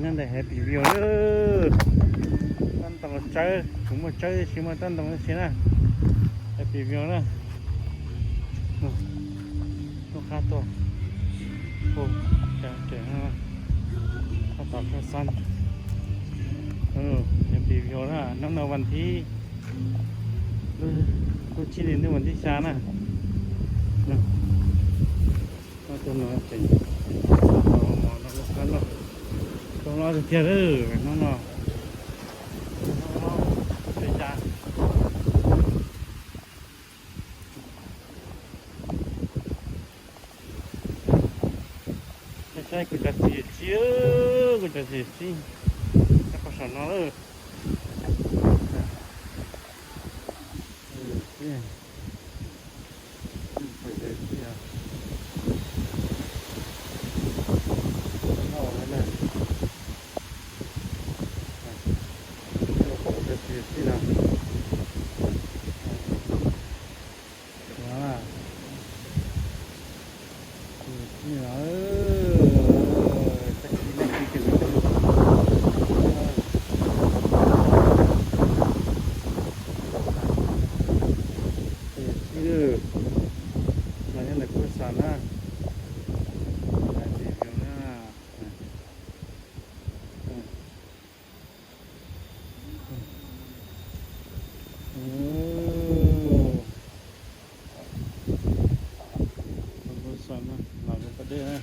ນັ້ນໄດ້ Happy View ເດີ. ຕັ້ນຕ້ອງໃຈ ຜົມວ່າໃຈຊິມາຕັ້ນຕ້ອງຊິນະ Happy View ນະ. ລູກຄ້າຕົວ ໂອ້ ແຈກ ແຈກມາ ເຂົ້າຕາມເຂົ້າຊັ້ນ. ເອີ Happy View ນະ ນ້ອງນະວັນທີ ເອີ ຜູ້ຊິຫຼິ້ນໃນວັນທີຊາວນະ. ເອົາຕົວນ້ອຍເປັນ ເອົາໝໍນຳກັນເນາະ. ຕ້ອງລໍຈັກເທື່ອເດີນ້ອງເນາະ. ເປັນຫຍັງ? ໃຊ່ໆ ກູຈະຊິຊິ ເອີ ກູຈະຊິຊິ ແລ້ວກໍສອນເດີ. ເອີ ເອີ ໄປເລີຍ ເອີ ເອົາແລ້ວນະ. ເອີ ເອົາແລ້ວນະ. ນີ້ລະ ເອີ ຈັກຊິໄດ້ກິນກັນ ເອີ ເອີ ມາຈັ່ງໃດກໍສານະ ໄດ້ເປັນຫຍັງນະ. ອືມ ອືມ ອືມ ບໍ່ຊອນນະ ຫຼາຍກວ່າປະເດນະ.